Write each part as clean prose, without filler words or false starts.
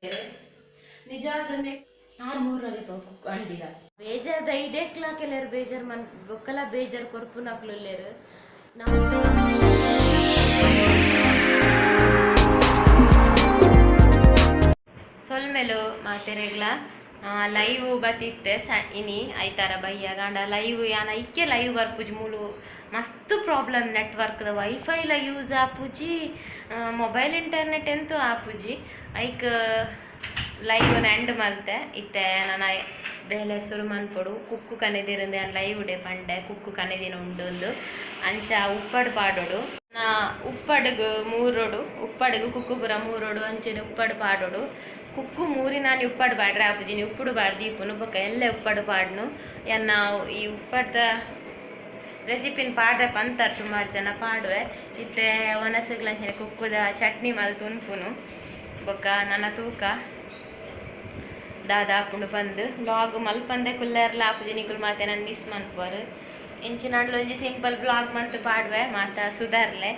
ನಿಜವಾದ ಆರು ಮೂರಗೆ ಅಂಡಿದ ಬೇಜಾರ್ದ ಇಡೇಕ್ಲಾ ಕೆಲರು ಬೇಜಾರ್ ಮನ್ ಬೊಕ್ಕಲ ಬೇಜಾರ್ ಕೊರ್ಪುನಕ್ಲುಲ್ಲೆರ್. ಸೊಲ್ಮೆಲು ಮಾತೆರೆಗ್ಲ. ಲೈವ್ ಬತ್ತಿತ್ತೆ ಸ ಇನಿ ಐತಾರ ಬಯ್ಯ ಗಾಂಡ ಲೈವ್ ಯಾನ ಇಕ್ಕೆ ಲೈವ್ ಬರ್ಪುಜಿ. ಮೂಲು ಮಸ್ತ್ ಪ್ರಾಬ್ಲಮ್ ನೆಟ್ವರ್ಕ್ದ, ವೈಫೈಲ ಯೂಸ್ ಆಪುಜಿ, ಮೊಬೈಲ್ ಇಂಟರ್ನೆಟ್ ಎಂತೂ ಆಪುಜಿ. ಐಕ್ ಲೈವ್ ಎಂಡ್ ಮಲ್ತೆ. ಇತ್ತೆ ನನ ಬೇಲೆ ಶುರು ಮನ್ಪೊಡು. ಕುಕ್ಕು ಕನೆದಿರಂದೆ ಲೈವ್ ಉಡೆ ಪಂಡೆ, ಕುಕ್ಕು ಕನೆದಿನ ಉಂಡು. ಅಂಚ ಉಪ್ಪಡ್ ಪಾಡೊಡು. ನಾ ಉಪ್ಪಡ್ಗ್ ಮೂರೊಡು, ಉಪ್ಪಡ್ಗ್ ಕುಕ್ಕು ಪೂರ ಮೂರೊಡು. ಅಂಚನೆ ಉಪ್ಪಡ್ ಪಾಡೊಡು. ಕುಕ್ಕು ಮೂರಿನಾನಿ ಉಪ್ಪಡ್ ಪಾಡ್ರೆ ಆಪುಜಿ. ಉಪ್ಪುಡು ಪಾಡ್ ದೀಪುನು, ಬೊಕ್ಕ ಎಲ್ಲೆ ಉಪ್ಪಡ್ ಪಾಡ್ನು. ಎನ್ನ ಈ ಉಪ್ಪಡ್ದ ರೆಸಿಪಿನ ಪಾಡ್ರೆ ಪಂತಾರ್ ಸುಮಾರು ಜನ, ಪಾಡುವೆ. ಇತ್ತೆ ಒಣಸುಗ್ಲಂಚನೆ ಕುಕ್ಕುದ ಚಟ್ನಿ ಮಲ್ತ್ ಉನ್ಪುನು. ಬೊಕ್ಕ ನನ್ನ ತೂಕ ದಾದ ಆಪುಂಡು ಪಂದ್. ವ್ಲಾಗ್ ಮಲ್ಪಂದೆ ಕುಲ್ಲೆರ್ಲ ಆಪುಜಿ. ನಿಕುಲು ಮಾತೆ ನನ್ ಮಿಸ್ ಮನ್ಪುವರು. ಇಂಚಿನಾಂಡ್ಲ ಒಂಜಿ ಸಿಂಪಲ್ ವ್ಲಾಗ್ ಮಂತ್ ಪಾಡುವೆ. ಮಾತ ಸುಧಾರ್ಲೆ,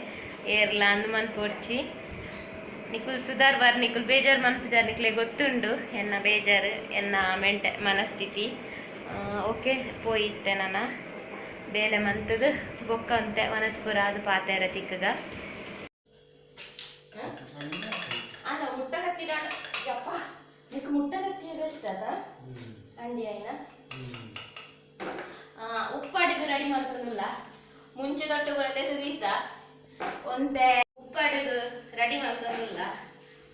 ಏರ್ಲ ಅಂದ್ ಮನ್ಪೊರ್ಚಿ. ನಿಕುಲ್ ಸುಧಾರ್ ಬಾರ್, ನಿಕುಲ್ ಬೇಜಾರು ಮನ್ಪುಜಾರ್. ನಿಕ್ಲೆ ಗೊತ್ತುಂಡು ಎನ್ನ ಬೇಜಾರು, ಎನ್ನ ಮೆಂಟೆ ಮನಸ್ಥಿತಿ. ಓಕೆ, ಪೋಯಿತ್ತೆ ನನ್ನ ಬೇಲೆ ಮಂತದು ಬೊಕ್ಕ ಅಂತೆ ವನಸ್ಪುರ ಅದು ಪಾತೆರ ತಿಕ್ಕಗ. ಅಣ್ಣ, ಮುಟ್ಟಗತ್ತಿರ ಯಪ್ಪ, ನಿಕ್ ಮುಟ್ಟಗತ್ತಿರ ಇಷ್ಟ ಅದ ಅಂಡಿ ಆಯ್ನ. ಉಪ್ಪಡಿಗೆ ರೆಡಿ ಮಾಡ್ತದಲ್ಲ ಮುಂಚೆ ದೊಡ್ಡ ಕೊರತೆ ದೀತ ಒಂತೆ. ಉಪ್ಪಡಿಗೆ ರೆಡಿ ಮಾಡ್ತದಲ್ಲ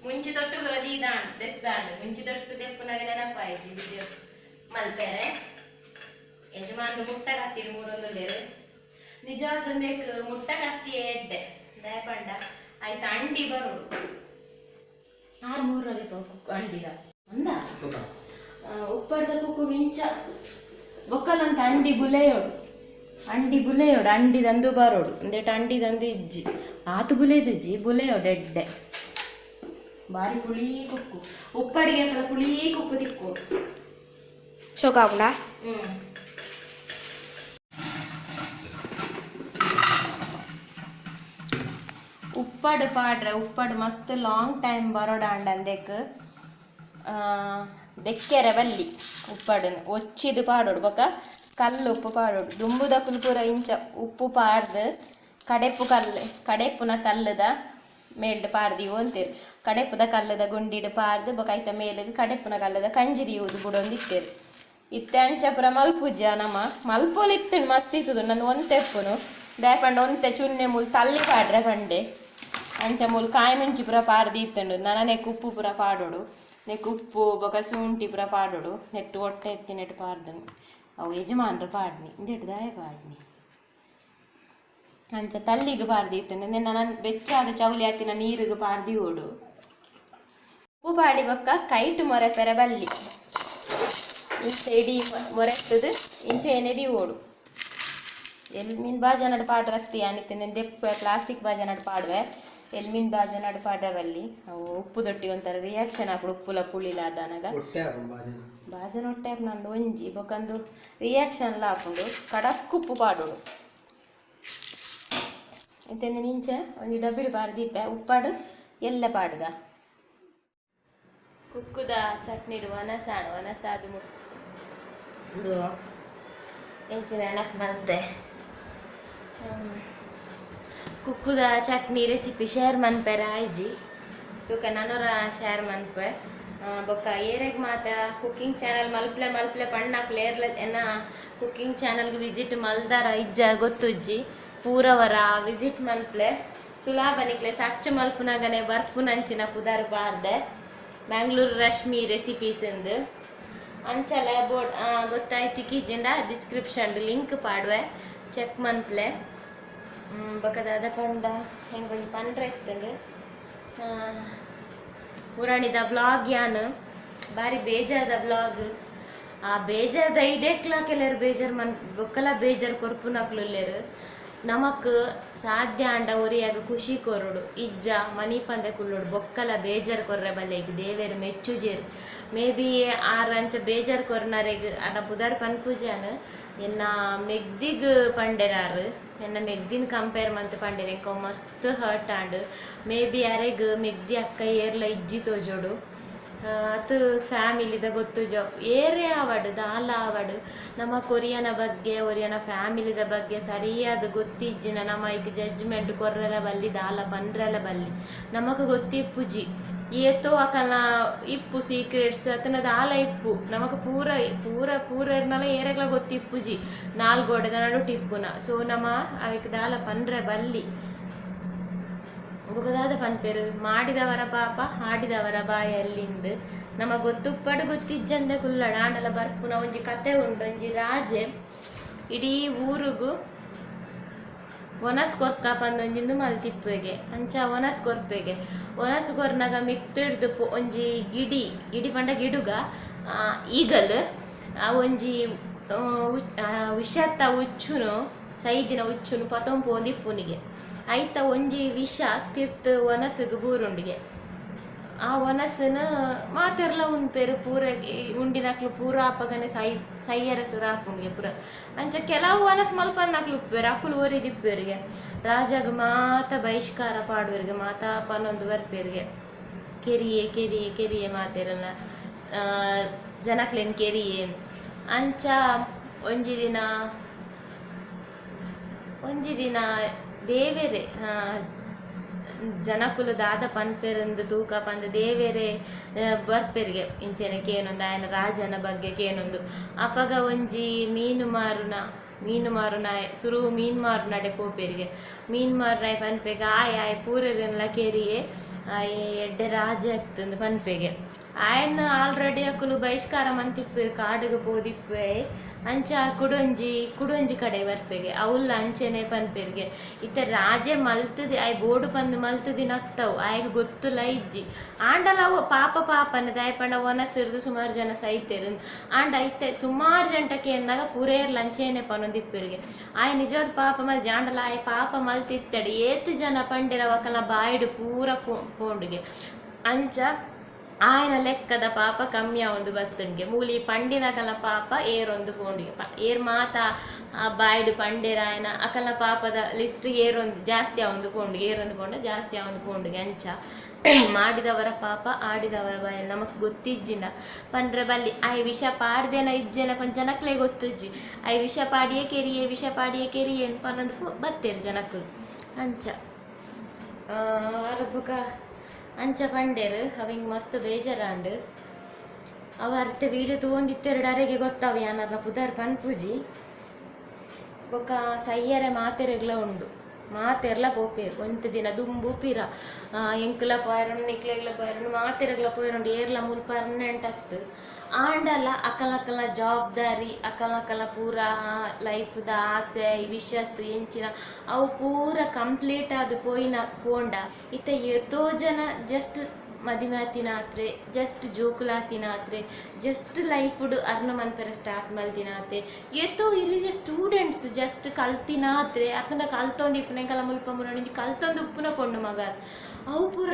ಮುಂಚೆ ತೊಟ್ಟು ಬರೋದು ಇದಾಂಡ್ ದೆತ್ತಾಂಡ್. ಮುಂಚೆ ತೊಟ್ಟು ತೆಪ್ಪುನವೆ ನೆನಪಾಯ್ತು. ವಿಡಿಯೋ ಮಲ್ತೇನೆ. ಯಜಮಾನ್ರು ಮುಟ್ಟ ಕತ್ತಿರು ಮೂರೊಂದುಲ್ಲೇರು. ನಿಜವಾದ ಒಂದೇಕ್ ಮುಟ್ಟ ಕತ್ತಿ ಎಡ್ಡೆ. ದಯಪಂಡ ಆಯ್ತು ಅಂಡಿ ಬರೋಡು. ಆರು ಮೂರಗೆ ಅಂಡಿದ ಅಂದ. ಉಪ್ಪಡ್ದ ಕುಕ್ಕು ಇಂಚ ಬೊಕ್ಕಲಂತ ಅಂಡಿ ಬುಲೆಯೋಡು, ಅಂಡಿ ಬುಲೆಯೋಡು, ಅಂಡಿದಂದು ಬರೋಡು. ಒಂದೇಟ ಅಂಡಿದಂದು ಇಜ್ಜಿ, ಆತು ಬುಲೆದಿಜ್ಜಿ, ಬುಲೆಯೋಡು ಎಡ್ಡೆ. ಬಾರಿ ಪುಳಿ ಕುಕ್ಕು. ಉಪ್ಪಡಿಗೆ ಅಸಲ ಪುಳಿ ಕುಕ್ಕು ತಿಕ್ಕೋಡು. ಶೋಕ ಆಪುಂಡ. ಹ್ಮ್. ಉಪ್ಪಡ್ ಪಾಡ್ರೆ ಉಪ್ಪಡ್ ಮಸ್ತ್ ಲಾಂಗ್ ಟೈಮ್ ಬರೋಡಾಂಡ. ಅಂದೆಕ್ ದೆಕ್ಕೆರೆ ಬಲ್ಲಿ ಉಪ್ಪಡನ್, ಒಚ್ಚಿದ್ ಪಾಡೊಡು. ಬೊಕ ಕಲ್ಲು ಉಪ್ಪು ಪಾಡೊಡು. ದುಂಬುದಕುಲು ಪೂರ ಇಂಚ ಉಪ್ಪು ಪಾಡ್ದ್ ಕಡೆಪು ಕಲ್ಲು, ಕಡೆಪುನ ಕಲ್ಲುದ ಮೇಲ್ಡ್ ಪಾಡ್ದ್ ದೀವೊಂತೆರ್. ಕಡೆಪುದ ಕಲ್ಲುದ ಗುಂಡಿಡ್ ಪಾಡ್ದ್ ಬೊಕ ಐತ ಮೇಲ್ಗ್ ಕಡೆಪುನ ಕಲ್ಲುದ ಕಂಜಿ ದೀವುದು ಬುಡೊಂದಿತ್ತೆರ್. ಇತ್ತೆ ಅಂಚ ಪೂರ ಮಲ್ಪುಜ ನಮ. ಮಲ್ಪೊಲಿ ಇತ್ತುಂಡು, ಮಸ್ತ್ ಇತ್ತುದು. ನನ್ ಒಂತೆ ಇಪ್ಪುನು ದಾಯೆ ಪಂಡ ಒಂತೆ ಚುನ್ನೆ ಮೂಲು ತಲ್ಲಿ ಪಾಡ್ರೆ ಪಂಡೆ. ಅಂಚ ಮೂಲು ಕಾಯಿ ಮುಂಚಿ ಪೂರ ಪಾಡ್ದ್ ಇತ್ತುಂಡು. ನನ ನೆಕ್ ಉಪ್ಪು ಪೂರ ಪಾಡೊಡು. ನೆಕ್ ಉಪ್ಪು ಬೊಕ ಶುಂಠಿ ಪೂರ ಪಾಡೊಡು. ನೆಟ್ ಒಟ್ಟೆ ಎತ್ತಿನೆಟ್ ಪಾಡ್ದನು ಅವು ಯಜಮಾನ್ರು ಪಾಡ್ನಿ. ಇಂದೆಟ್ ದಾಯೆ ಪಾಡ್ನಿ? ಅಂಚ ತಲ್ಲಿಗೆ ಪಾಡ್ದಿತ್ತುಂಡು. ನೆನ್ನ ನನ್ ಬೆಚ್ಚಾದ ಚೌಲಿ ಆತಿನ ನೀರಿಗೆ ಪಾಡ್ದಿವೊಡು. ಉಪ್ಪು ಪಾಡಿ ಬೊಕ್ಕ ಕೈಟ್ ಮೊರೆಪೆರೆ ಬಲ್ಲಿ. ಇಂಚ ಇಡೀ ಮೊರೆತ್ತದು ಇಂಚ ಏನೇ ದೀವೊಡು. ಎಲ್ಮಿನ್ ಬಾಜನಡ್ ಪಾಡ್ರತ್ತಿ ಅನಿತ್ತೆ ದೆಪ್ಪುವೆ. ಪ್ಲಾಸ್ಟಿಕ್ ಬಾಜನಡ್ ಪಾಡುವೆ. ಎಲ್ಮಿನ್ ಬಾಜನಡ್ ಪಾಡ್ರೆ ಬಲ್ಲಿ, ಅವು ಉಪ್ಪು ದೊಟ್ಟಿ ಒಂಥರ ರಿಯಾಕ್ಷನ್ ಆಪುಂಡು, ಉಪ್ಪುಲ ಪುಳಿಲ ಆದನಗ. ಒಟ್ಟೆ ಆಪುಂಡು ಬಾಜನ. ಬಾಜನ ಒಟ್ಟೆ ಆಪುಂಡು ಒಂಜಿ, ಬೊಕಂದು ರಿಯಾಕ್ಷನ್ಲ ಆಪುಂಡು. ಕಡಕ್ ಉಪ್ಪು ಪಾಡೊಡು. ಇತ್ತೆ ಇಂಚ ಒಂಜಿ ಡಬ್ಬಿಡ್ ಪಾಡ್ದಿಪ್ಪೆ. ಉಪ್ಪಾಡು ಎಲ್ಲೆ ಪಾಡುಗ. ಕುಕ್ಕುದ ಚಟ್ನಿಡ್ ಒನಸಾಣು ಒನಸಾದು ಒಂದು ಎಂಚಿನ ನೆನಪು ಮಲ್ತೆ. ಕುಕ್ಕುದ ಚಟ್ನಿ ರೆಸಿಪಿ ಶೇರ್ ಮನ್ಪೆರೆ ಆಯ್ಜಿ. ತೂಕ, ನನೊರ ಶೇರ್ ಮನ್ಪೆ. ಬೊಕ್ಕ ಏರೆಗ್ ಮಾತ ಕುಕ್ಕಿಂಗ್ ಚಾನಲ್ ಮಲ್ಪ್ಲೆ ಮಲ್ಪ್ಲೆ ಪಣ್ಣಾಕ್ಲೆ ಏರ್ಲ ಎನ್ನ ಕುಕ್ಕಿಂಗ್ ಚಾನಲ್ಗೆ ವಿಸಿಟ್ ಮಲ್ದಾರ ಇಜ್ಜ ಗೊತ್ತುಜ್ಜಿ. ಪೂರವರ ವಿಸಿಟ್ ಮನ್ಪ್ಲೆ. ಸುಲಾಭ ನಿಕ್ಲೆ ಸರ್ಚ್ ಮಲ್ಪುನಾಗನೆ ಬರ್ಪುನಂಚಿನ ಪುದರ್ ಪಾರ್ದೆ, ಬ್ಯಾಂಗ್ಳೂರು ರಶ್ಮಿ ರೆಸಿಪೀಸ್ ಇಂದು. ಅಂಚಲ ಬೋರ್ಡ್ ಗೊತ್ತಾಯ್ತು. ಕಿಜಿಂಡ ಡಿಸ್ಕ್ರಿಪ್ಷನ್ ಲಿಂಕ್ ಪಾಡುವೆ, ಚೆಕ್ ಮನ್ಪ್ಲೆ. ಬೊಕ ದಾದ ಪಂಡ, ಹೆಂಗೊಂಜಿ ಪಂಡ್ರೆ ಇತ್ತಂಡು. ಪುರಾಣಿದ ಬ್ಲಾಗ್ ಯಾನ್ ಬಾರಿ ಬೇಜಾರ್ದ ಬ್ಲಾಗ್. ಆ ಬೇಜಾರ್ದ ಇಡೇಕ್ಲಾ ಕೆಲರು ಬೇಜಾರ್ ಮನ್ ಬೊಕ್ಕಲ ಬೇಜಾರ್ ಕೊರ್ಪುನಕ್ಲುಲ್ಲೆರ್. ನಮಕ್ ಸಾಧ್ಯ ಆಂಡ ಒರಿಯಾಗ ಖುಷಿ ಕೊರೊಡು, ಇಜ್ಜ ಮನಿ ಪಂದೆ ಕುಲ್ಲೊಡು. ಬೊಕ್ಕಲ ಬೇಜಾರ್ ಕೊರ್ರೆ ಬಲ್ಲೆಗ್, ದೇವೆರ್ ಮೆಚ್ಚುಜೆರ್. ಮೇ ಬಿ ಆರ್ ಅಂಚ ಬೇಜಾರ್ ಕೊರ್ನರೆಗ್, ಅನ ಪುದರ್ ಪನ್ಪುಜಾನ್, ಎನ್ನ ಮೆಗ್ದಿಗ್ ಪಂಡೆರಾರ್, ಎನ್ನ ಮೆಗ್ದಿನ ಕಂಪೇರ್ ಮಂತ್ ಪಂಡೆರ್. ಎಂಕ ಮಸ್ತ್ ಹರ್ಟ್ ಆಂಡ್. ಮೇ ಬಿ ಅರೆಗ್ ಮೆಗ್ದಿ ಅಕ್ಕ ಏರ್ಲ ಇಜ್ಜಿ ತೋಜೋಡು. ಅತ್ ಫ್ಯಾಮಿಲಿದ ಗೊತ್ತುಜ ಏರೇ ಆವಡ್ ದಾಲ ಆವಡ್ ನಮ್ಮ ಕೊರಿಯನ ಬಗ್ಗೆ ಒರಿಯನ ಫ್ಯಾಮಿಲಿದ ಬಗ್ಗೆ ಸರಿಯಾದ ಗೊತ್ತಿಜ್ಜಿನ ನಮ್ಮ ಐಕ್ ಜಡ್ಜ್ಮೆಂಟ್ ಕೊರ್ರೆಲ ಬಲ್ಲಿ ದಾಲ ಪನ್ರೆಲ ಬಲ್ಲಿ. ನಮಕ್ ಗೊತ್ತಿಪ್ಪುಜಿ ಏತೋ ಅಕಲ್ನ ಇಪ್ಪು ಸೀಕ್ರೆಟ್ಸ್ ಅತನ ದಾಲ ಇಪ್ಪು ನಮಕ್ ಪೂರ ಪೂರ ಪೂರ ಇರ್ನಲ ಏರೆಗ್ಲ ಗೊತ್ತಿಪ್ಪುಜಿ ನಾಲ್ ಗೋಡೆದ ನಡುಟು ಇಪ್ಪುನ. ಸೊ ನಮ ಅವೆಕ್ ದಾಲ ಪನ್ರೆ ಬಲ್ಲಿ. ಬೊಕ ದಾದ ಪನ್ಪೆರ್ ಮಾಡಿದವರ ಪಾಪ ಆಡಿದವರ ಬಾಯಲ್ಲಿಂದ್. ನಮ ಗೊತ್ತುಪ್ಪಡ್ ಗೊತ್ತಿಜ್ಜಂದೆ ಕುಲ್ಲಡ್ ಆಂಡಲ ಬರ್ಪುನ ಒಂಜಿ ಕತೆ ಉಂಡು. ಒಂಜಿ ರಾಜೆ ಇಡೀ ಊರುಗು ವನಸ್ ಕೊರ್ಕ ಪಂದ್ ಒಂಜಿ ಮಲ್ತಿಪ್ಪುವೆಗೆ ಅಂಚ ವನಸ್ ಕೊರ್ಪೆಗೆ. ವನಸ್ ಕೊರ್ನಗ ಮಿತ್ತ್ ಒಂಜಿ ಗಿಡಿ ಗಿಡಿ ಪಂಡ ಗಿಡುಗ ಈಗಲ್ ಆ ಒಂಜಿ ವಿಷತ್ತ ಉಚ್ಚುನು ಸೈದಿನ ಉಚ್ಚುನು ಪತೊಂದು ಪೋಂದಿಪ್ಪುನಿಗೆ. ಐತ ಒಂಜಿ ವಿಷ ತಿರ್ತ್ ವನಸ್ಗ್ ಬೂರುಂಡಿಗೆ. ಆ ವನಸ್ನ್ ಮಾತೆರ್ಲ ಉನ್ಪೆರ್ ಪೂರ ಉಂಡಿನಕ್ಲು ಪೂರ ಅಪಗನೆ ಸೈ ಸೈಯೆರೆ ಸುರು ಆಪುಂಡುಗೆ ಪೂರ. ಅಂಚ ಕೆಲವು ವನಸ್ ಮಲ್ಪಂದಿನಕ್ಲು ಉಪ್ಪುವೆರ್ ಅಕುಲು ಒರಿದಿಪ್ಪುವೆರ್ಗೆ. ರಾಜಗ್ ಮಾತ ಬಹಿಷ್ಕಾರ ಪಾಡುವೆರ್ಗೆ ಮಾತ ಪನೊಂದು ಬರ್ಪೆರ್ಗೆ. ಕೆರಿಯೆ ಕೆರಿಯೆ ಕೆರಿಯೆ ಮಾತೆರೆಲ ಜನಕ್ಲೆನ್ ಕೆರಿಯೆ. ಅಂಚ ಒಂಜಿ ದಿನ ಒಂಜಿ ದಿನ ದೇವೆರೆ ಜನಕುಲು ದಾದ ಪನ್ಪೆರಂದ್ ತೂಕ ಪಂದ್ ದೇವೆರೆ ಬರ್ಪೆರ್ಗೆ ಇಂಚೆನೆ ಕೇನೊಂದು ಆಯನ ರಾಜನ ಬಗ್ಗೆ ಕೇನೊಂದು. ಅಪಗ ಒಂಜಿ ಮೀನು ಮಾರುನ ಮೀನು ಮಾರುನಾಯೆ ಸುರು ಮೀನು ಮಾರುನಡೆ ಪೋಪೆರ್ಗೆ. ಮೀನು ಮಾರುನಾಯೆ ಪನ್ಪೆಗೆ ಆಯೆ ಆಯೆ ಪೂರೆರೆನ್ಲ ಕೆರಿಯೆ ಆಯೆ ಎಡ್ಡೆ ರಾಜೆ ಅತ್ತ್ಂದ್ ಪನ್ಪೆಗೆ. ಆಯನ್ ಆಲ್ರೆಡಿ ಅಕುಲು ಬಹಿಷ್ಕಾರ ಮಂತಿಪ್ಪುವೆರ್ ಕಾಡುಗು ಪೋದಿಪ್ಪುವೆ. ಅಂಚ ಕುಡೊಂಜಿ ಕುಡೊಂಜಿ ಕಡೆ ಬರ್ಪೆಗೆ ಅವುಲ ಅಂಚೆನೆ ಪನ್ಪೆರ್ಗೆ. ಇತ್ತೆ ರಾಜೆ ಮಲ್ತುದು ಆಯೆ ಬೋಡು ಪಂದ್ ಮಲ್ತುದಿನ ಅತ್ತವು ಆಯಗ್ ಗೊತ್ತುಲ ಇಜ್ಜಿ. ಆಂಡಲ ಅವು ಪಾಪ ಪಾಪನೆ ದಾಯೆ ಪಂಡ ವನಸ್ ರ್ದ್ ಸುಮಾರ್ ಜನ ಸೈತೆರ್. ಆಂಡ ಇತ್ತೆ ಸುಮಾರ್ ಜನಟ ಕೇನ್ನಗ ಪೂರೇರ್ಲ ಅಂಚೆನೆ ಪನೊಂದಿಪ್ಪೆರ್ಗೆ. ಆಯೆ ನಿಜವಾದ್ ಪಾಪ ಮಲ್ಜಿ ಆಂಡಲ ಆಯೆ ಪಾಪ ಮಲ್ತಿತ್ತೆಡ ಏತ್ ಜನ ಪಂಡೆರ್ ಅವ್ ಅಕಲ್ನ ಬಾಯಿಡ್ ಪೂರ ಪೋಂಡುಗೆ. ಅಂಚ ಆಯನ ಲೆಕ್ಕದ ಪಾಪ ಕಮ್ಮಿ ಆವೊಂದು ಬತ್ತುಂಡ್ಗೆ. ಮೂಲಿ ಪಂಡಿನಕಲ್ನ ಪಾಪ ಏರೊಂದು ಪೋಂಡುಗೆ. ಏರ್ ಮಾತ ಆ ಬಾಯಿಡ್ ಪಂಡೆರ್ ಆಯನ ಅಕಲ್ನ ಪಾಪದ ಲಿಸ್ಟ್ ಏರೊಂದು ಜಾಸ್ತಿ ಆವೊಂದು ಪೋಂಡುಗೆ. ಏರೊಂದು ಪೋಂಡ ಜಾಸ್ತಿ ಆವೊಂದು ಪೋಂಡುಗೆ. ಅಂಚ ಮಾಡಿದವರ ಪಾಪ ಆಡಿದವರ ಬಾಯಲ್ಲಿ. ನಮಕ್ ಗೊತ್ತಿಜ್ಜಿಂಡ ಪಂಡ್ರೆ ಬಲ್ಲಿ. ಆಯೆ ವಿಷ ಪಾಡ್ದೆನ ಇಜ್ಜೆನ ಪಂದ್ ಜನಕ್ಲೆ ಗೊತ್ತುಜ್ಜಿ. ಆಯೆ ವಿಷ ಪಾಡಿಯೇ ಕೆರಿಯೆ ವಿಷ ಪಾಡಿಯೇ ಕೆರಿಯೆ ಪನೊಂದು ಬತ್ತೆರ್ ಜನಕುಲು. ಅಂಚ ಆರ್ ಬೊಕ ಅಂಚ ಪಂಡೆರ್ ಅವ್ ಮಸ್ತ್ ಬೇಜಾರಾಂಡ್. ಅವ್ ಅರ್ಥ ವೀಡಿಯೋ ತೂವೊಂದಿತ್ತೆರ್ಡ ಅರೆಗೆ ಗೊತ್ತಾವ್ ಯಾನ್ ಅರ್ನ ಪುದರ್ ಪನ್ಪುಜಿ. ಬೊಕ ಸಯ್ಯರೆ ಮಾತೆರೆಗ್ಲ ಉಂಡು. ಮಾತೆರ್ಲ ಪೋಪೆರ್ ಒಂತೆ ದಿನ ದುಂಬು ಪಿರ ಎಂಕ್ಲ ಪೋಯೆರುಂಡು ನಿಕ್ಲೆಗ್ಲ ಪೋಯೆರುಂಡು ಮಾತೆರೆಗ್ಲ ಪೋಯೆರುಂಡು ಏರ್ಲ ಮೂಲು ಪರ್ಮನೆಂಟ್ ಅತ್ತ್. ಆಂಡಲ ಅಕಲ್ನ ಜವಾಬ್ದಾರಿ ಅಕಲ್ನ ಪೂರ ಲೈಫ್ ದ ಆಸೆ ವಿಶಸ್ ಎಂಚಿನ ಅವು ಪೂರ ಕಂಪ್ಲೀಟ್ ಆದ್ ಪೋಯಿನ ಪೋಂಡ ಇತ್ತೆ ಏತೋ ಜನ ಜಸ್ಟ್ ಮದಿಮೆ ಆತಿನಾತ್ರೆ ಜಸ್ಟ್ ಜೋಕುಲಾತಿನಾತ್ರೆ ಜಸ್ಟ್ ಲೈಫ್ ಡ್ ಅರ್ನ್ ಮನ್ಪೆರೆ ಸ್ಟಾರ್ಟ್ ಮಲ್ತಿನಾತೆ ಏತೋ ಎಲ್ಯ ಸ್ಟೂಡೆಂಟ್ಸ್ ಜಸ್ಟ್ ಕಲ್ತಿನಾತ್ರೆ ಅತ್ತ್ಂಡ ಕಲ್ತೊಂದು ಇಪ್ಪುನ ಎಂಕಲ್ನ ಮುಲ್ಪ ಮುರೊಂಜಿ ಕಲ್ತೊಂದು ಉಪ್ಪುನ ಪೊಣ್ಣು ಮಗ ಅವು ಪೂರ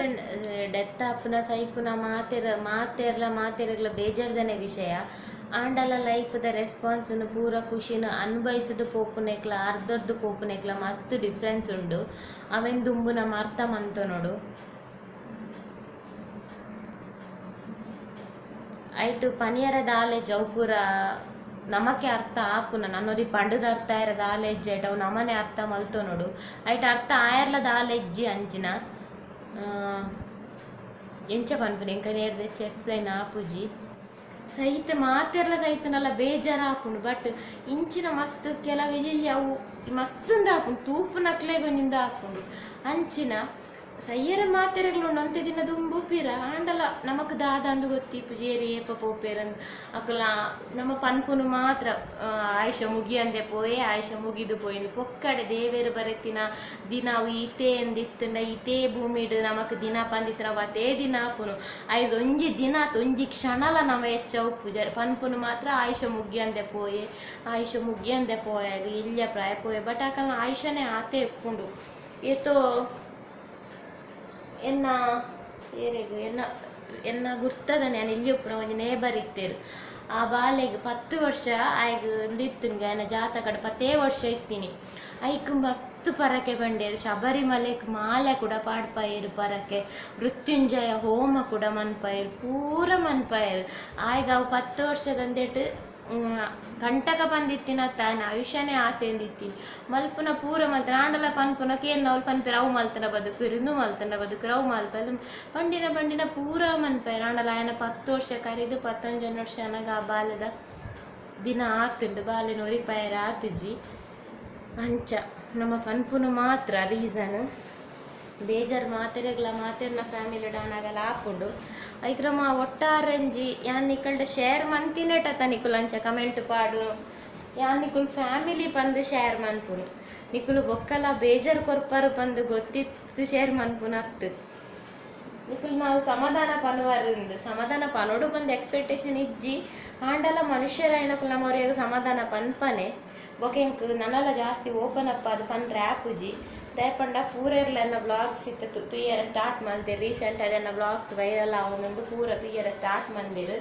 ಡೆತ್ ಆಪುನ ಸೈಪುನ ಮಾತೆರ್ ಮಾತೆರ್ಲ ಮಾತೆರೆಗ್ಲ ಬೇಜಾರ್ದನೆ ವಿಷಯ. ಆಂಡಲ ಲೈಫ್ ದ ರೆಸ್ಪಾನ್ಸ್ ನ್ ಪೂರ ಖುಷಿನ್ ಅನುಭವಿಸುದು ಪೋಪುನೆಕ್ಲ ಅರ್ಧರ್ದ್ ಪೋಪುನೆಕ್ಲ ಮಸ್ತ್ ಡಿಫರೆನ್ಸ್ ಉಂಡು. ಅವೆನ್ ದುಂಬು ನಮ ಅರ್ಥ ಮಂತೊನೊಡು. ಐಟ್ ಪನಿಯರೆ ದಾಲ ಇಜ್ಜಿ ಅವು ಪೂರ ನಮಕೆ ಅರ್ಥ ಆಪುನ ನನೊರಿ ಪಂಡುದು ಅರ್ಥ ಆಯೆರೆ ದಾಲ ಇಜ್ಜಿ ಐಟ್ ಅವು ನಮನೆ ಅರ್ಥ ಮಲ್ತೊನೊಡು. ಐಟ್ ಅರ್ಥ ಆಯೆರ್ಲ ದಾಲ ಇಜ್ಜಿ ಅಂಚಿನ ಎಂಚ ಪನ್ಪುನಿ ಎಂಕ್ ನೆರ್ದ್ ಎಚ್ಚ ಎಕ್ಸ್ಪ್ಲೈನ್ ಆಪುಜಿ. ಸೈತ್ ಮಾತೆರ್ಲ ಸೈತ್ಂಡಲ ಬೇಜಾರ್ ಆಪುಂಡು ಬಟ್ ಇಂಚಿನ ಮಸ್ತ್ ಕೆಲವು ಎಲ್ಯ ಅವು ಮಸ್ತ್ ಉಂದು ಆಪುಂಡು ತೂಪುನಕ್ಲೆಗ್ ಒಂಜಿ ಉಂದು ಆಪುಂಡು ಅಂಚಿನ ಸಯ್ಯೆರೆ ಮಾತೆರೆಗ್ಲ ಉಂಡು ಒಂತೆ ದಿನ ದುಂಬು ಪಿರ ಆಂಡಲ ನಮಕ್ ದಾದ ಅಂದ್ ಗೊತ್ತಿಪ್ಪುಜಿ ಏರ್ ಏಪ ಪೋಪೆರಂದ್ ಅಕಲ್ನ ನಮ ಪನ್ಪುನು ಮಾತ್ರ ಆಯುಷ್ಯ ಮುಗಿಯಂದೆ ಪೋಯೆ ಆಯುಷ್ಯ ಮುಗಿದ್ ಪೋಯಿಂದ್ ಪೊಕ್ಕಡೆ ದೇವೆರ್ ಬರೆತಿನ ದಿನ ಅವು ಈತೇ ಅಂದ್ ಇತ್ತ್ಂಡ ಈತೇ ಭೂಮಿಡ್ ನಮಕ್ ದಿನ ಪಂದ್ ಇತ್ತ್ಂಡ ಅವು ಆತೇ ದಿನ ಆಪುನು ಐಡ್ದ್ ಒಂಜಿ ದಿನ ಅತ್ತ್ ಒಂಜಿ ಕ್ಷಣಲ ನಮ ಎಚ್ಚ ಉಪ್ಪುಜ ಪನ್ಪುನು ಮಾತ್ರ ಆಯುಷ್ಯ ಮುಗಿಯಂದೆ ಪೋಯೆ ಆಯುಷ್ಯ ಮುಗಿಯಂದೆ ಪೋಯೆ ಎಲ್ಯ ಪ್ರಾಯ ಪೋಯೆ ಬಟ್ ಅಕಲ್ನ ಆಯುಷ್ಯನೆ ಆತೇ ಇಪ್ಪುಂಡು ಏತೋ ಎನ್ನ ಏರೆಗ್ ಎನ್ನ ಎನ್ನ ಗುರ್ತದನೆ ಯಾನ್ ಎಲ್ಯ ಉಪ್ಪುನ ಒಂಜಿ ನೇಬರ್ ಇತ್ತೆರ್. ಆ ಬಾಲೆಗ್ 10 ವರ್ಷ ಆಯಗ್ ಉಂದಿತ್ತುಂಗೆ ಆಯನ ಜಾತಕಡ್ 10 ವರ್ಷ ಇತ್ತಿನಿ. ಐಕ್ ಮಸ್ತ್ ಪರಕೆ ಪಂಡೇರ್. ಶಬರಿಮಲೆಕ್ ಮಾಲೆ ಕೂಡ ಪಾಡ್ಪಾಯೆರ್ ಪರಕೆ, ಮೃತ್ಯುಂಜಯ ಹೋಮ ಕೂಡ ಮನ್ಪಾಯೆರ್, ಪೂರ ಮನ್ಪಾಯೆರ್. ಆಯಗ್ ಅವು 10 ವರ್ಷದಂದೆಟ್ ಕಂಟಕ ಪಂದಿತ್ತಿನತ್ತ ಆಯನ ಆಯುಷ್ಯನೇ ಆತೆಂದಿತ್ತೀನಿ. ಮಲ್ಪುನ ಪೂರ ಮಲ್ತನ ಆಂಡಲ ಪನ್ಪುನ ಕೇನ್ನವ್ಲು ಪನ್ಪೆರ್ ಅವು ಮಲ್ತನ ಬದುಕುವೆರ್, ಇಂದು ಮಲ್ತನ ಬದುಕುವೆರ್, ಅವು ಮಲ್ಪೆರ್ ಪಂಡಿನ ಪಂಡಿನ ಪೂರ ಮನ್ಪೆರ್. ಆಂಡಲ ಆಯನ 10 ವರ್ಷ ಕರಿದು 11 ವರ್ಷ ಆನಗ ಆ ಬಾಲೆದ ದಿನ ಆತುಂಡು, ಬಾಲೆನ್ ಒರಿಪಾಯೆರ್ ಆತಿಜಿ. ಅಂಚ ನಮ್ಮ ಪನ್ಪುನು ಮಾತ್ರ ರೀಸನ್ ಬೇಜಾರ್ ಮಾತೆರೆಗ್ಲ ಮಾತೆರ್ನ ಫ್ಯಾಮಿಲಿ ಆನಗಲ ಆಪುಂಡು. ಐಕ್ ನಮ್ಮ ಒಟ್ಟಾರೆಂಜಿ ಯಾನ್ ನಿಕಲ್ಡ ಶೇರ್ ಮಂತಿನೆಟ ನಿಕುಲು ಅಂಚ ಕಮೆಂಟ್ ಪಾಡು, ಯಾನ್ ನಿಕುಲು ಫ್ಯಾಮಿಲಿ ಪಂದ್ ಶೇರ್ ಮನ್ಪುನು, ನಿಕುಲು ಬೊಕ್ಕಲ ಬೇಜಾರ್ ಕೊರ್ಪರು ಪಂದ್ ಗೊತ್ತಿತ್ತು ಶೇರ್ ಮನ್ಪುನು ಅತ್ತು. ನಿಕುಲು ನಾವು ಸಮಾಧಾನ ಪನುವರಿಂದ ಸಮಾಧಾನ ಪನೋಡು ಪಂದ್ ಎಕ್ಸ್ಪೆಕ್ಟೇಷನ್ ಇಜ್ಜಿ. ಆಂಡಲ ಮನುಷ್ಯರಾಯಿನಕುಲು ನಮ್ಮವರಿಗೆ ಸಮಾಧಾನ ಪನ್ಪನೆ. ಬೊಕ ಎಂಕ್ ನನಲ ಜಾಸ್ತಿ ಓಪನ್ ಅಪ್ ಆದ್ ಪನ್ರೆ ಆಪುಜಿ. ದಾಯೆ ಪೂರೆರ್ಲ ಎನ್ನ ಬ್ಲಾಗ್ಸ್ ಇತ್ತೆ ತುಯ್ಯರ ಸ್ಟಾರ್ಟ್ ಮಲ್ತೆರ್. ರೀಸೆಂಟ್ ಆದ್ ಎನ್ನ ಬ್ಲಾಗ್ಸ್ ವೈರಲ್ ಆವೊಂದುಂಡು, ಪೂರ ತುಯ್ಯರ ಸ್ಟಾರ್ಟ್ ಮಲ್ದೆರ್.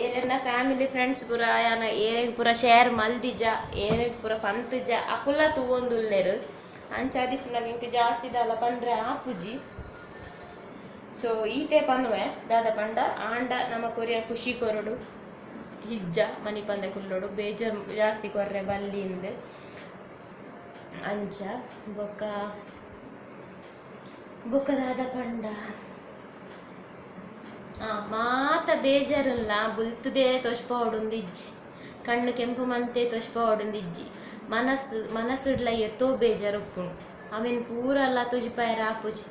ಏರೆನ್ನ ಫ್ಯಾಮಿಲಿ ಫ್ರೆಂಡ್ಸ್ ಪೂರ ಯಾನ ಏರೆಗ್ ಪೂರ ಶೇರ್ ಮಲ್ದಿಜ, ಏರೆಗ್ ಪೂರ ಪಂತುಜ ಅಕುಲ ತೂವೊಂದುಲ್ಲೆರ್. ಅಂಚಾದಿಪ್ಪುನಗ ಎಂಕ್ ಜಾಸ್ತಿ ದಾಲ ಪನ್ರೆ ಆಪುಜಿ. ಸೊ ಈತೆ ಪನ್ನುವೆ ದಾದ ಪಂಡ ಆಂಡ ನಮ ಕೊರಿಯ ಖುಷಿ ಕೊರೊಡು, ಹಿಜ್ಜ ಮನಿ ಪಂದೆ ಕುಲ್ಲೊಡು, ಬೇಜಾರ್ ಜಾಸ್ತಿ ಕೊರ್ರೆ ಬಲ್ಲಿಂದ್. ಅಂಚ ಬೊಕ್ಕ ಬೊಕ್ಕ ದಾದ ಪಂಡ ಮಾತ ಬೇಜಾರುಲ್ಲ ಬುಲ್ತುದೇ ತೊಷ್ಪಾವೊಡುಂದು ಇಜ್ಜಿ, ಕಣ್ಣು ಕೆಂಪು ಮಂತೆ ತೊಷ್ಪಾವೊಡುಂದು ಇಜ್ಜಿ. ಮನಸ್ಸು ಮನಸ್ಸುಡ್ಲ ಏತೋ ಬೇಜಾರು ಉಪ್ಪುಂಡು, ಅವೆನ್ ಪೂರಲ ತೊಜಿಪಾಯೆರೆ ಆಪುಜಿ.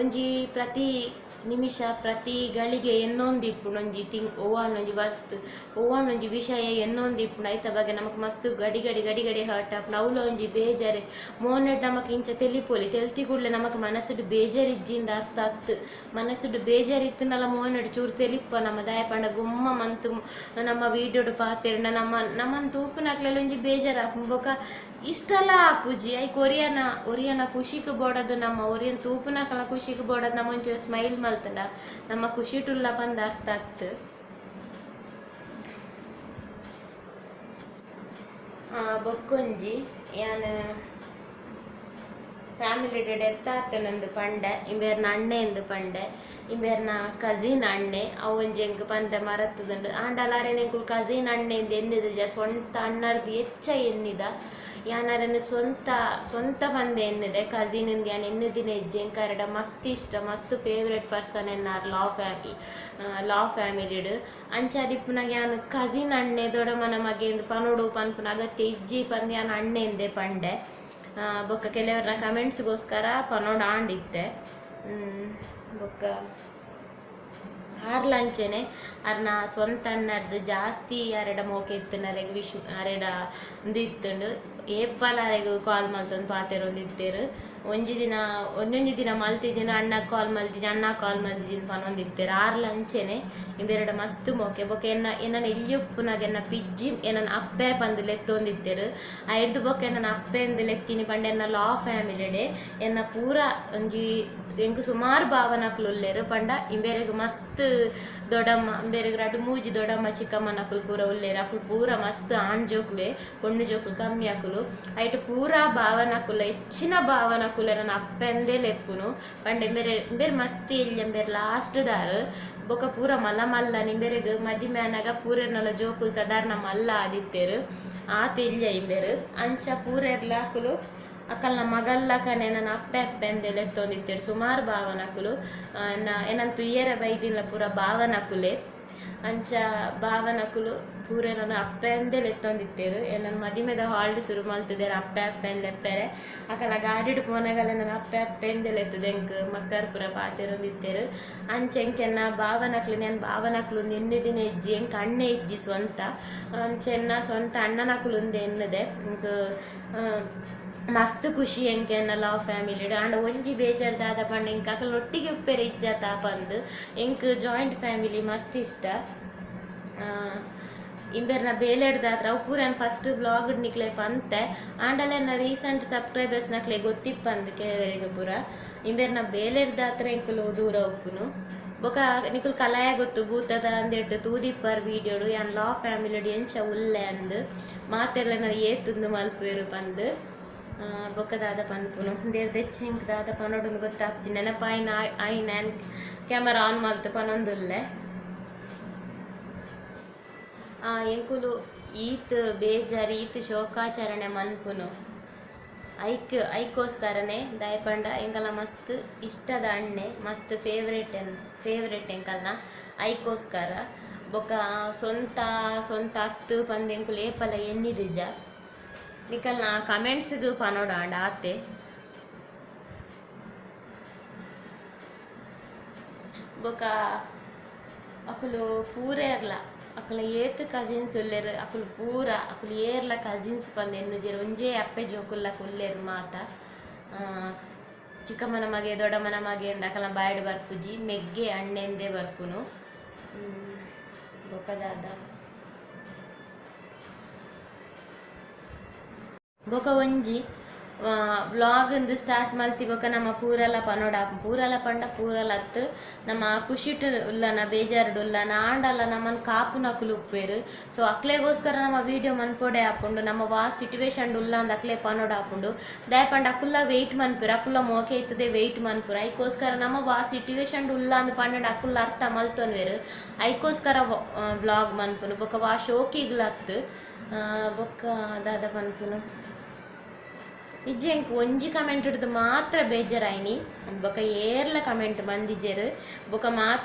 ಒಂಜಿ ಪ್ರತಿ ನಿಮಿಷ ಪ್ರತಿ ಗಳಿಗೆ ಎನ್ನೊಂದಿಪ್ಪುಂಡು ಒಂಜಿ ತಿಂಗ್ ಒವ್ವಾಂಡ ವಸ್ತು ಒವ್ವಾಂಡ ಒಂಜಿ ವಿಷಯ ಎನ್ನೊಂದಿಪ್ಪುಂಡು. ಐತ ಬಗ್ಗೆ ನಮಕ್ ಮಸ್ತ್ ಗಡಿ ಗಡಿ ಗಡಿ ಗಡಿ ಹರ್ಟ್ ಆಪುಂಡು, ಅವ್ಲ ಒಂಜಿ ಬೇಜಾರೆ. ಮೋನೆಡ್ ನಮಕ್ ಇಂಚ ತೆಲಿಪೊಲಿ, ತೆಲ್ತಿ ಕೂಡ್ಲೆ ನಮಕ್ ಮನಸ್ಸುಡು ಬೇಜಾರ್ ಇಜ್ಜಿಂದ ಅರ್ಥ ಅತ್ತು. ಮನಸ್ಸುಡು ಬೇಜಾರ್ ಇತ್ತುಂಡಲ ಮೋನೆಡ್ ಚೂರು ತೆಲಿಪ್ಪ ನಮ್ಮ. ದಾಯೆ ಪಂಡ ಗುಮ್ಮ ಮಂತು ನಮ್ಮ ವೀಡಿಯೋಡು ಪಾತೆರ್ಂಡ ನಮ್ಮ ನಮ್ಮನ್ ತೂಪುನಕ್ಲೆಲ ಒಂಜಿ ಬೇಜಾರ್ ಆಪುಂಡು. ಬೊಕ ಇಷ್ಟಲ ಆಪುಜಿ. ಐಕ್ ಒರಿಯನ ಒರಿಯನ ಖುಷಿಕ್ ಬೋಡದು, ನಮ್ಮ ಒರಿಯನ್ ತೂಪುನಕಲ್ನ ಖುಷಿಕ್ ಬೋಡದು ನಮ್ಮ ಒಂಚೂರು ಸ್ಮೈಲ್ ಮಲ್ತುಂಡ ನಮ್ಮ ಖುಷಿಟುಲ್ಲ ಪಂದ್ ಅರ್ಥ ಅತ್ತು. ಬೊಕ್ಕೊಂಜಿ ಯಾನ್ ಫ್ಯಾಮಿಲಿ ಡೆತ್ ಆತನಂದು ಪಂಡೆ, ಇಂಬೇರ್ನ ಅಣ್ಣೆ ಎಂದು ಪಂಡೆ, ಇಂಬೇರ್ನ ಕಸಿನ್ ಅಣ್ಣೆ ಅವು ಒಂಜಿ ಎಂಕ್ ಪಂಡೆ ಮರತ್ತುದುಂಡು. ಆಂಡಲ ಅರೆನ್ ಎಂಕುಲು ಕಸಿನ್ ಅಣ್ಣೆ ಇಂದ್ ಎನ್ನಿದ, ಸ್ವಂತ ಅಣ್ಣರ್ದ್ ಎಚ್ಚ ಎನ್ನಿದ. ಯಾನ್ ಅರೆನ್ ಸ್ವಂತ ಸ್ವಂತ ಪಂದೆ ಎನ್ನಿದೆ, ಕಸಿನ್ ಇಂದ್ ಯಾನ್ ಎನ್ನುದಿನ ಇಜ್ಜಿ. ಎಂಕ್ ಅರೆಡ ಮಸ್ತ್ ಇಷ್ಟ, ಮಸ್ತ್ ಫೇವ್ರೇಟ್ ಪರ್ಸನ್ ಎನ್ನಾರ್ ಲಾ ಫ್ಯಾಮಿ ಲಾ ಫ್ಯಾಮಿಲಿಡ್. ಅಂಚಾದಿಪ್ಪುನಗ ಯಾನ್ ಕಸಿನ್ ಅಣ್ಣೆ ದೊಡ್ಡಮ್ಮನ ಮಗೆ ಇಂದ್ ಪನೊಡು ಪನ್ಪುನ ಅಗತ್ಯ ಇಜ್ಜಿ ಪಂದ್ ಯಾನ್ ಅಣ್ಣೆ ಇಂದೆ ಪಂಡೆ. ಬೊಕ್ಕ ಕೆಲವರ್ನ ಕಮೆಂಟ್ಸ್ಗೋಸ್ಕರ ಪನೊಡು ಆಂಡಿತ್ತೆ. ಬೊಕ್ಕ ಆರ್ಲ ಅಂಚೆನೆ ಅರ್ನ ಸ್ವಂತ ಅಣ್ಣರ್ದ್ ಜಾಸ್ತಿ ಅರೆಡ ಮೋಕೆ ಇತ್ತುಂಡು, ಅರೆಗ್ ವಿಶ್ ಅರೆಡ ಉಂದು ಇತ್ತುಂಡು. ಏಪಲ ಅರೆಗ್ ಕಾಲ್ ಮಲ್ತೊಂದು ಪಾತೆರೊಂದಿತ್ತೆರ್. ಒಂಜಿ ದಿನ ಒಂಜೊಂಜಿ ದಿನ ಮಲ್ತಿಜಿಂಡ ಅಣ್ಣಗ್ ಕಾಲ್ ಮಲ್ತಿಜಿ, ಅಣ್ಣ ಕಾಲ್ ಮಲ್ತಿಜಿ ಪನೊಂದಿತ್ತೆರ್. ಆರ್ಲ ಅಂಚೆನೆ ಇಂಬೆರೆಡ ಮಸ್ತ್ ಮೋಕೆ. ಬೊಕ ಎನ್ನ ಎನ್ನನ ಎಲ್ಯ ಉಪ್ಪುನಗ ಎನ್ನ ಪಿಜ್ಜಿ ಎನ್ನನ್ ಅಪ್ಪೆ ಪಂದ್ ಲೆತ್ತೊಂದಿತ್ತೆರ್. ಐಡ್ದ್ ಬೊಕ ಎನ್ನನ್ ಅಪ್ಪೆ ಇಂದ್ ಲೆತ್ತಿನಿ ಪಂಡ ಎನ್ನ ಲಾ ಫ್ಯಾಮಿಲಿಡೆ ಎನ್ನ ಪೂರ ಒಂಜಿ ಎಂಕ್ ಸುಮಾರ್ ಭಾವನಕುಲು ಉಲ್ಲೆರ್. ಪಂಡ ಇಂಬೆರೆಗ್ ಮಸ್ತ್ ದೊಡ್ಡಮ್ಮ, ಇಂಬೆರೆಗ್ ರಡ್ಡ್ ಮೂಜಿ ದೊಡ್ಡಮ್ಮ ಚಿಕ್ಕಮ್ಮನಕುಲು ಪೂರ ಉಲ್ಲೆರ್. ಅಕುಲು ಪೂರ ಮಸ್ತ್ ಆಣ್ ಜೋಕುಲೆ, ಪೊಣ್ಣು ಜೋಕುಲು ಕಮ್ಮಿ ಅಕುಲು. ಐಟ್ ಪೂರ ಭಾವನಕುಲು ಹೆಚ್ಚಿನ ಭಾವನಕುಲು ಎನನ್ ಅಪ್ಪೆಂದೇ ಲೆಪ್ಪುನು. ಪಂಡ ಇಂಬೆರೆ ಇಂಬೆರ್ ಮಸ್ತ್ ಎಲ್ಯ, ಇಂಬೆರ್ ಲಾಸ್ಟ್ ದಾರ್. ಬೊಕ ಪೂರ ಮಲ್ಲ ಮಲ್ಲ ಇಂಬೆರೆಗ್ ಮದಿಮೆ ಆನಗ ಪೂರೆರ್ನಲ ಜೋಕುಲು ಸಾಧಾರಣ ಮಲ್ಲ ಆದಿತ್ತೆರ್, ಆತ್ ಎಲ್ಯ ಇಂಬೆರ್. ಅಂಚ ಪೂರೆರ್ಲ ಅಕುಲು ಅಕಲ್ನ ಮಗಲ್ಲಕನೆ ಎನನ್ ಅಪ್ಪೆ ಅಪ್ಪೆ ಅಂದೆ ಲೆತ್ತೊಂದಿತ್ತೆರ್ ಸುಮಾರ್ ಭಾವನಕುಲು. ಎನನ್ ತೂಯೆರೆ ಬೈದಿನ ಪೂರ ಭಾವನಕುಲೆ. ಅಂಚ ಭಾವನಕುಲು ಪೂರ ಎನನ್ ಅಪ್ಪೆ ಅಂದೆ ಲೆತ್ತೊಂದಿತ್ತೆರ್. ಎನನ್ ಮದಿಮೆದ ಹಾಲ್ಡ್ ಸುರು ಮಲ್ತುದೆರ್ ಅಪ್ಪೆ ಅಪ್ಪೆ ಅಂದ್ ಲೆಪ್ಪೆರೆ. ಅಕಲ್ನ ಗಾಡಿಡ್ ಪೋನಗಲ ಎನನ್ ಅಪ್ಪೆ ಅಪ್ಪೆ ಅಂದೆ ಲೆತ್ತುದು ಎಂಕ್ ಮಕ್ಕರ್ ಪೂರ ಪಾತೆರೊಂದಿತ್ತೆರ್. ಅಂಚ ಎಂಕ್ ಎನ್ನ ಭಾವನಕ್ಲೆನ್ ಯಾನ್ ಭಾವನಕುಲು ಇಂದ್ ಎನ್ನಿದಿನ ಇಜ್ಜಿ, ಎಂಕ್ ಅಣ್ಣೆ ಇಜ್ಜಿ ಸ್ವಂತ. ಅಂಚ ಎನ್ನ ಸ್ವಂತ ಅಣ್ಣನಕುಲು ಇಂದ್ ಎನ್ನುದೆ. ಎಂಕ್ ಮಸ್ತ್ ಖುಷಿ ಎಂಕ್ ಎನ್ನ ಲವ್ ಫ್ಯಾಮಿಲಿಡ್. ಆಂಡ ಒಂಜಿ ಬೇಜಾರ್ ದಾದ ಪಂಡ ಎಂಕ್ ಅಕಲ್ನ ಒಟ್ಟಿಗೆ ಉಪ್ಪೆರೆ ಇಜ್ಜತ ಪಂದ್. ಎಂಕ್ ಜಾಯಿಂಟ್ ಫ್ಯಾಮಿಲಿ ಮಸ್ತ್ ಇಷ್ಟ. ಇಂಬೆರ್ನ ಬೇಲೆಡ್ದಾತ್ರ ಅವು ಪೂರ ಫಸ್ಟ್ ಬ್ಲಾಗ್ ನಿಕ್ಲೆ ಪಂತೆ ಆಂಡಲ ರೀಸೆಂಟ್ ಸಬ್ಸ್ಕ್ರೈಬರ್ಸ್ ನಕ್ಲೆ ಗೊತ್ತಿಪ್ಪಂದು ಕೆಲವರಿಗೆ ಪೂರ ಇಂಬೆರ್ನ ಬೇಲೆಡ್ದಾತ್ರ ಎಂಕುಲು ದೂರ ಉಪ್ಪುನು ಬೊಕ ನಿಕುಲು ಕಲಾಯ ಗೊತ್ತು ಭೂತದ ಅಂದೆಟ್ ತೂದಿಪ್ಪರ್ ವೀಡಿಯೋಡು ಯಾನ್ ಲಾ ಫ್ಯಾಮಿಲಿ ಎಂಚ ಉಲ್ಲೆ ಅಂದ್ ಮಾತೆರ್ಲೆನ ಏತುಂದು ಮಲ್ಪುವೆರು ಪಂದ್ ಬೊಕ ದಾದ ಪನ್ಪುನು ದೇರ್ ದೆಚ್ಚ ಎಂಕ್ ದಾದ ಪನೊಡುಂದು ಗೊತ್ತಾಪ್ಜಿ ನೆನಪಾಯಿನ ಆಯಿನ ಕ್ಯಾಮರಾ ಆನ್ ಮಲ್ತ್ ಪನೊಂದುಲ್ಲೆ ಎಂಕುಲು ಈತ್ ಬೇಜಾರ್ ಈತ್ ಶೋಕಾಚರಣೆ ಮನ್ಪುನು ಐಕ್ ಐಕೋಸ್ಕರನೆ ದಾಯೆಪಂಡ ಎಂಕಲ್ನ ಮಸ್ತ್ ಇಷ್ಟದ ಅಣ್ಣೆ ಮಸ್ತ್ ಫೇವ್ರೇಟ್ ಫೇವ್ರೇಟ್ ಎಂಕಲ್ನ ಐಕೋಸ್ಕರ ಬೊಕ ಸ್ವಂತ ಸ್ವಂತ ಅತ್ತು ಪಂದ್ ಎಂಕುಲು ಏಪಲ ಎನ್ನಿದಿಜ ನಿಕಲ್ನ ಕಮೆಂಟ್ಸ್ಗ್ ಪನೊಡಾಂಡ ಆತೆ ಬೊಕ ಅಕುಲು ಪೂರೆರ್ಲ ಅಕುಲ ಏತ್ ಕಸಿನ್ಸ್ ಉಲ್ಲೆರ್ ಅಕುಲು ಪೂರ ಅಕುಲು ಏರ್ಲ ಕಸಿನ್ಸ್ ಪಂದ್ ಎನ್ನುಜೆರ್ ಒಂಜೇ ಅಪ್ಪೆ ಜೋಕುಲ್ಲಕ ಉಲ್ಲೆರ್ ಮಾತ ಚಿಕ್ಕಮ್ಮನ ಮಗೆ ದೊಡ್ಡಮ್ಮನ ಮಗೆ ಅಂದ್ ಅಕಲ್ನ ಬಾಯ್ಡ್ ಬರ್ಪುಜಿ ಮೆಗ್ಗೆ ಅಣ್ಣೆಂದೇ ಬರ್ಪುನು ಬೊಕ ದಾದ ಬೊಕ ಒಂಜಿ ವ್ಲಾಗ್ ಇಂದು ಸ್ಟಾರ್ಟ್ ಮಲ್ತಿ ಬೊಕ ನಮ್ಮ ಪೂರಲ ಪನೊಡ ಪೂರಲ ಪಂಡ ಪೂರಲ ಅತ್ತ್ ನಮ್ಮ ಖುಷಿಟ್ ಉಲ್ಲನ ಬೇಜಾರ್ಡ್ ಉಲ್ಲನ ಆಂಡಲ ನಮ್ಮನ್ ಕಾಪುನಕುಲು ಉಪ್ಪೇರು ಸೊ ಅಕ್ಲೆಗೋಸ್ಕರ ನಮ್ಮ ವೀಡಿಯೋ ಮನ್ಪೊಡೆ ಆಪುಂಡು ನಮ್ಮ ವಾ ಸಿಟುವೇಶನ್ ಉಲ್ಲ ಅಂದ್ ಅಕ್ಲೆ ಪನೊಡ ಆಪುಂಡು ದಾಯೆ ಪಂಡ ಅಕುಲ್ಲ ವೆಯ್ಟ್ ಮನ್ಪುರು ಅಕುಲ್ಲ ಮೋಕೆ ಇತ್ತದೆ ವೆಯ್ಟ್ ಮನ್ಪುರು ಐಕೋಸ್ಕರ ನಮ್ಮ ವಾ ಸಿಟುವೇಶನ್ ಉಲ್ಲ ಅಂದ್ ಪಂಡ ಅಕುಲ್ಲ ಅರ್ಥ ಮಲ್ತೊನ್ವೆರು ಐಕೋಸ್ಕರ ವ್ಲಾಗ್ ಮನ್ಪುನು ಬೊಕ ವಾ ಶೋಕಿಗ್ಲ ಅತ್ತ್ ಬೊಕ್ಕ ದಾದ ಪನ್ಪುನು ಇಜ್ಜಿ ಎಂಕ್ ಒಂಜಿ ಕಮೆಂಟ್ ಹಿಡ್ದು ಮಾತ್ರ ಬೇಜಾರಾಯ್ನಿ ಬೊಕ ಏರ್ಲ ಕಮೆಂಟ್ ಮಂದಿಜೆರ್ ಬೊಕ ಮಾತ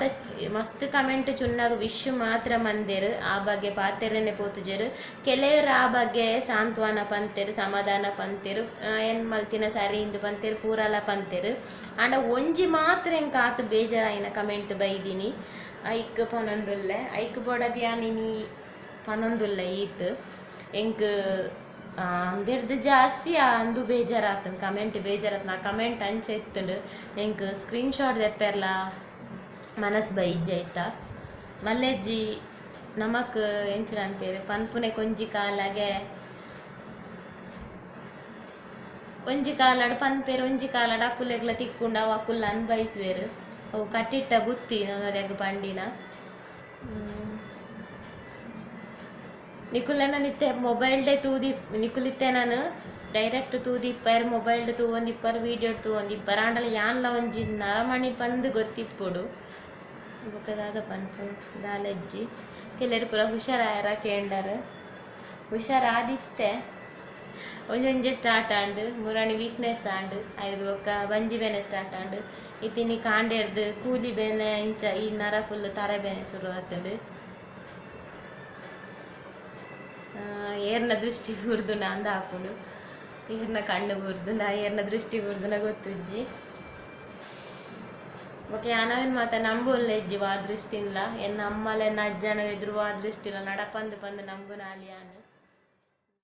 ಮಸ್ತ್ ಕಮೆಂಟ್ ಚುನ್ನಾಗ ವಿಶ್ ಮಾತ್ರ ಮಂದೆರ್ ಆ ಬಗ್ಗೆ ಪಾತೆರನೆ ಪೋತುಜೆರ್ ಕೆಲವರು ಆ ಬಗ್ಗೆ ಸಾಂತ್ವನ ಪಂತೆರ್ ಸಮಾಧಾನ ಪಂತೆರ್ ಏನ್ ಮಲ್ತಿನ ಸರಿ ಇಂದು ಪಂತೆರ್ ಪೂರಲ ಪಂತೆರ್ ಆಂಡ ಒಂಜಿ ಮಾತ್ರ ಎಂಕ್ ಆತ್ ಬೇಜಾರಾಯಿನ ಕಮೆಂಟ್ ಬೈದಿನಿ ಐಕ್ ಪನೊಂದುಲ್ಲೆ ಐಕ್ ಬೋಡದ್ ಯಾನ್ ಇನಿ ಪನೊಂದುಲ್ಲೆ ಈತ್ ಎಂಕ್ ಅಂದೆರ್ದ್ ಜಾಸ್ತಿ ಅಂದು ಬೇಜಾರಾತಂಡ್ ಕಮೆಂಟ್ ಬೇಜಾರಾತಂಡ್ ಆ ಕಮೆಂಟ್ ಅಂಚ ಇತ್ತುಂಡು ಎಂಕ್ ಸ್ಕ್ರೀನ್ ಶಾಟ್ ದೆಪ್ಪೆರ್ಲ ಮನಸ್ ಬೈಜ್ಜ ಐತ ಮಲ್ಲೆಜ್ಜಿ ನಮಕ್ ಎಂಚಿನ ಅನ್ಪೇರು ಪನ್ಪುನೆ ಒಂಜಿ ಕಾಲಾಗೆ ಒಂಜಿ ಕಾಲಡ್ ಪನ್ಪೇರು ಒಂಜಿ ಕಾಲಡ್ ಅಕುಲೆಗ್ಲ ತಿಕ್ಕುಂಡು ಅವು ಅಕುಲು ಅನ್ಬೈಸುವೆರು ಅವು ಕಟ್ಟಿಟ್ಟ ಬುತ್ತಿ ನನೊರ್ಯಗ್ ಪಂಡಿನ ನಿಕುಲೆನ ನಿತ್ತೆ ಮೊಬೈಲ್ ಡೇ ತೂದಿ ನಿಕುಲಿತ್ತೆ ನಾನು ಡೈರೆಕ್ಟ್ ತೂದಿಪ್ಪರ್ ಮೊಬೈಲ್ ತೂವೊಂದಿಪ್ಪರ್ ವೀಡಿಯೋ ತೂವೊಂದಿಪ್ಪರ್ ಆಂಡಲ ಯಾನ್ಲ ಒಂಜಿ ನರಮಣಿ ಪಂದ್ ಗೊತ್ತಿಪ್ಪೊಡು ಬೊಕ ದಾದ ಪನ್ಪು ದಾಲಜ್ಜಿ ಕೆಲರು ಪೂರ ಹುಷಾರಾಯರ ಕೇಂಡರ್ ಹುಷಾರಾದಿತ್ತೆ ಒಂಜೊಂಜೆ ಸ್ಟಾರ್ಟ್ ಆಂಡ್ ಮುರಾಣಿ ವೀಕ್ನೆಸ್ ಆಂಡ್ ಐದು ಬೊಕ್ಕ ಬಂಜಿ ಬೇನೆ ಸ್ಟಾರ್ಟ್ ಆಂಡ್ ಇತ್ತಿನಿ ಕಾಂಡೆರ್ದು ಕೂಲಿ ಬೇನೆ ಇಂಚ ಈ ನರ ಫುಲ್ ತರೆ ಬೇನೆ ಶುರು ಆತುಂಡು ಏರ್ನ ದೃಷ್ಟಿ ಬೂರ್ದುಂಡ ಅಂದ ಆಪುಂಡು ಏರ್ನ ಕಣ್ಣು ಬೂರ್ದುಂಡ ಏರ್ನ ದೃಷ್ಟಿ ಬೂರ್ದುಂಡ ಗೊತ್ತುಜ್ಜಿ ಬೊಕ ಯಾನವೇನ್ ಮಾತ ನಂಬುಲ್ಲ ಇಜ್ಜಿ ವಾ ದೃಷ್ಟಿನ್ಲ ಎನ್ನ ಅಮ್ಮಲ ಎನ್ನ ಅಜ್ಜನ ಎದುರು ವಾ ದೃಷ್ಟಿಲ ನಡಪಂದು ಪಂದು ನಂಬುನಾಲಿ ಯಾನ್.